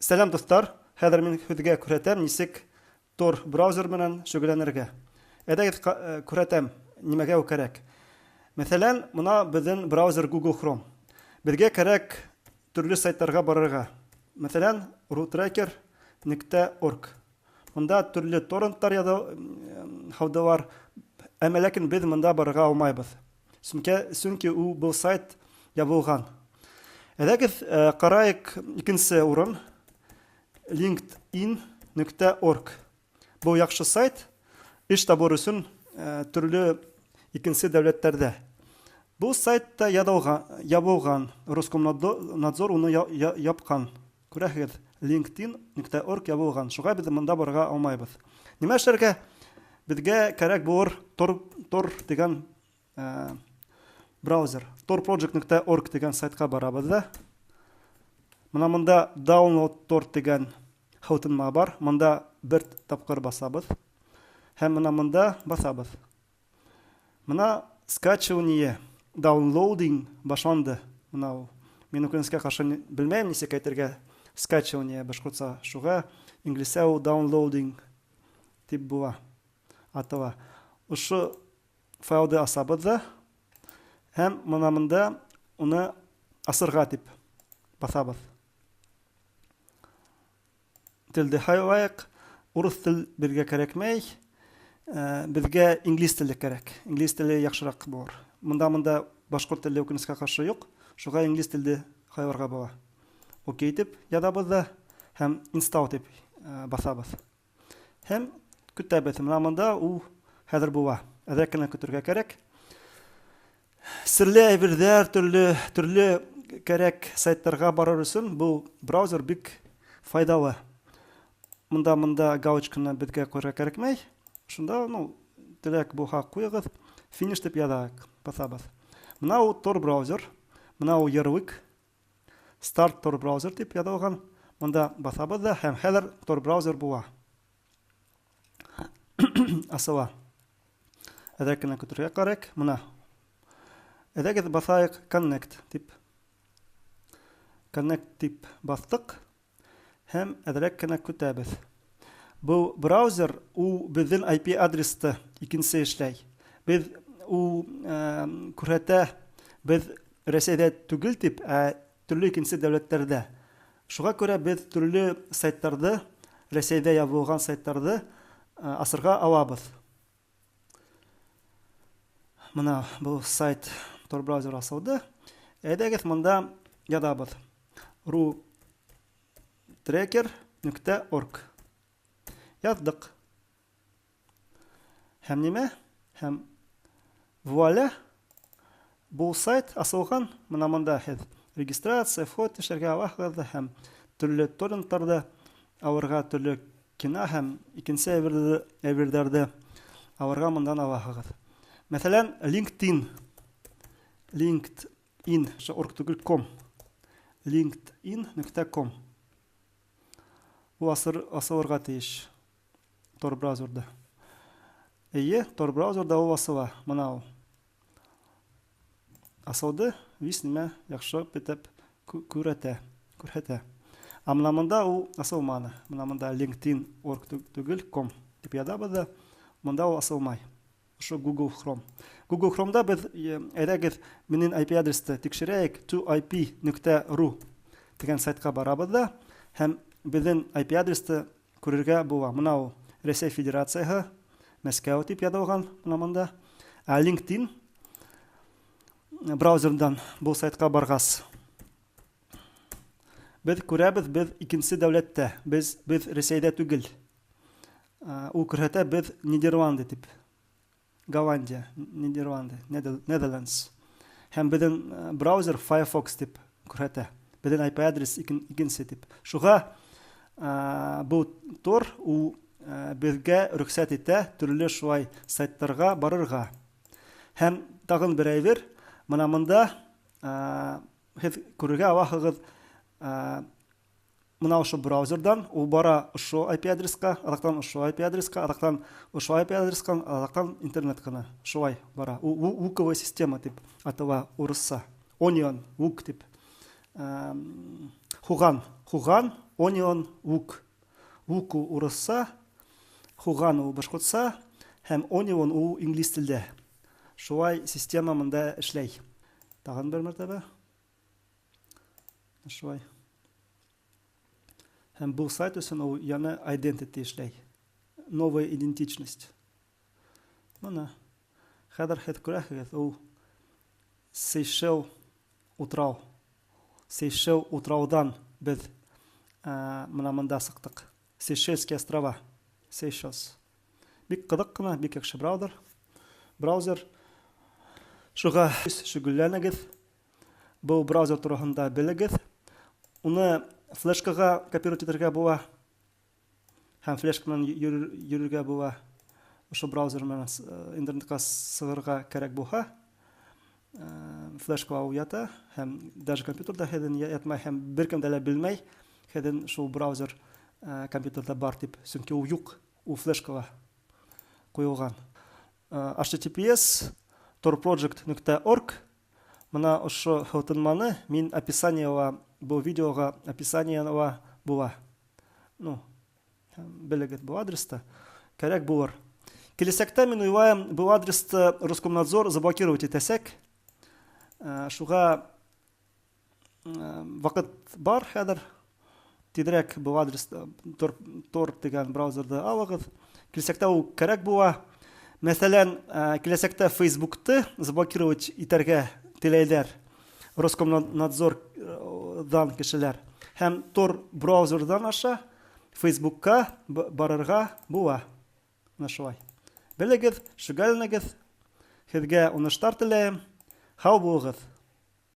Сәлам, дуҫтар! Хәҙер мин һеҙгә күрһәтәм, нисек Tor браузер менән шөгыльләнергә. Әйҙәгеҙ, күрһәтәм, нимәгә ул кәрәк. Мәҫәлән, мына беҙҙең браузер Google Chrome. Беҙгә кәрәк төрлө сайттарға барырға. Мәҫәлән, rutracker.org. Монда төрлө торренттар һалдылар, әммә ләкин беҙ монда барырға алмайбыҙ. Сөнки ул был сайт ябылған. Әйҙәгеҙ, ҡарайыҡ икенсе урын linkedin.org. Был яҡшы сайт эш табыр өсөн төрлө икенсе дәүләттәрҙә. Был сайт та ябылған. Роскомнадзор уны япҡан. Күрәһегеҙ, linkedin.org ябылған. Шуға беҙ мында барырға алмайбыҙ. Нимә эшләргә? Беҙгә кәрәк булыр Tor тигән браузер. torproject.org тигән сайтҡа барабыҙ ҙа. Мына мында download Tor тигән һылтынма бар. Мында бер тапҡыр басабыҙ. Һәм мына мында баҫабыҙ. Мына скачивание, downloading башланды. Мына ул. Мин үкенескә ҡаршы белмәйем, нисек әйтергә скачивание башҡортса. Шуға инглизсә ул downloading тип була, атала. Ошо файлды асабыҙ ҙа һәм мына мында уны асырға тип баҫабыҙ. Телде һайлайыҡ. Урыҫ тел беҙгә кәрәкмәй. Беҙгә инглиз теле кәрәк. Инглиз теле яҡшыраҡ булыр. Мында башҡорт теле үкенескә ҡаршы юҡ. Шуға инглиз телде һайларға була. Окей тип яҙабыҙ ҙа һәм install тип баҫабыҙ. Һәм көтәбеҙ. Мына мында ул хәҙер була. Әҙерәк кенә көтөргә кәрәк. Серле әйберҙәр, төрлө кәрәк сайттарға барыр өсөн был браузер бик файҙалы. Мында галочканы беҙгә ҡуйырға кәрәкмәй. Шунда, теләк булһа ҡуйығыҙ. Финиш тип яҙайыҡ, баҫабыҙ. Мына ул Tor браузер, мына ул ярлык. Start Tor браузер тип яҙылған. Мында баҫабыҙ ҙа һәм хәҙер Tor браузер була. Асыла. Әҙерәк кенә көтөргә кәрәк. Мына. Әйҙәгеҙ баҫайыҡ Connect тип. Connect тип баҫтыҡ һәм әҙерәк кенә көтәбеҙ. Был браузер ул беҙҙең IP адресты икенсе эшләй. Беҙ ул күрһәтә, беҙ Рәсәйҙә түгел тип, ә төрлө икенсе дәүләттәрҙә. Шуға күрә беҙ төрлө сайттарҙы, Рәсәйҙә ябылған сайттарҙы асырға алабыҙ. Мына был сайт Tor браузер асылды. Әйҙәгеҙ мында яҙабыҙ. rutracker.org. Яҙҙыҡ. Һәм нимә? Һәм вуаля, был сайт асылған. Мына мында һеҙ регистрация, вход эшләргә алаһығыҙ ҙа һәм төрлө торренттарҙы алырға, төрлө кино һәм икенсе әйберҙәрҙе алырға мындан алаһығыҙ. Мәҫәлән, LinkedIn. LinkedIn, org түгел, com. linkedin.com. Ул асылырға тейеш Tor браузерҙа. Эйе, Tor браузерҙа ул асыла. Мына ул. Асылды, вис нимә яҡшы битеп күрһәтә. Ә мына мында ул асылманы. Мына мында LinkedIn org түгел, com тип яҙабыҙ ҙа, мында ул асылмай. Ошо Google Chrome. Google Chrome'да беҙ, әйҙәгеҙ, минең IP адресты тикшерәйек, two I P нөктә ru тигән сайтҡа барабыҙ ҙа һәм беҙҙең IP адресты күрергә була. Мына ул Рәсәй Федерацияһы, Мәскәү тип яҙылған мына мында. Ә LinkedIn браузердан был сайтҡа барғас, беҙ күрәбеҙ, беҙ икенсе дәүләттә, беҙ Рәсәйҙә түгел. Ул күрһәтә, беҙ Нидерланды тип. Голландия, Нидерланды, Netherlands. Һәм беҙҙең браузер Firefox тип күрһәтә. Беҙҙең IP адрес икенсе тип. Шуға был Tor ул беҙгә рөхсәт итә төрлө шулай сайттарға барырға. Һәм тағын бер әйбер, мына мында һеҙ күрергә алаһығыҙ, мына ошо браузердан ул бара ошо IP адресҡа, аҙаҡтан ошо IP адресҡа, аҙаҡтан ошо IP адресҡа, аҙаҡтан интернет ҡына. Шулай бара. Луковая система тип атала урыҫса. Onion, лук тип. Хуған, хуған Onion Лук. Лук ул урысса, һуған ул башҡортса һәм Onion ул инглиз телдә. Шулай система монда эшләй. Тағын бер мәртәбә. Шулай. Һәм был сайт өсөн ул яңы identity эшләй. Новая идентичность. Мына. Хәҙер һеҙ күрәһегеҙ, ул Сейшел утрау. Сейшел утрауҙан беҙ мына мында сыҡтыҡ. Сейшельские острова. Seychelles. Бик ҡыҙыҡ ҡына, бик яҡшы браузер. Браузер. Шуға шөгөлләнегеҙ. Был браузер тураһында белегеҙ. Уны флешкаға копировать итергә була. Һәм флешка менән йөрөргә була. Ошо браузер менән интернетҡа сығырға кәрәк булһа, флешкала ул ята, һәм даже компьютерҙа һеҙҙең ятмай, һәм бер кем дә лә белмәй, һеҙҙең шул браузер компьютерҙа бар тип, сөнки ул юҡ, ул флешкала ҡуйылған. https://torproject.org. Мына ошо һылтанманы мин описаниела, был видеоға описаниела була. Ну, белегеҙ был адресты, кәрәк булыр. Киләсәктә мин уйлайым, был адресты Роскомнадзор заблокировать итәсәк. Шуға ваҡыт бар хәҙер. Тиҙерәк был адрес Tor тигән браузерҙы алығыҙ. Киләсәктә ул кәрәк була. Мәҫәлән, киләсәктә Фейсбукты заблокировать итәргә теләйҙәр Роскомнадзорҙан кешеләр. Һәм Tor браузерҙан аша Фейсбукка барырға була. Мына шулай. Белегеҙ, шөгөлләнегеҙ. Һеҙгә уңыштар теләйем. Һау булығыҙ.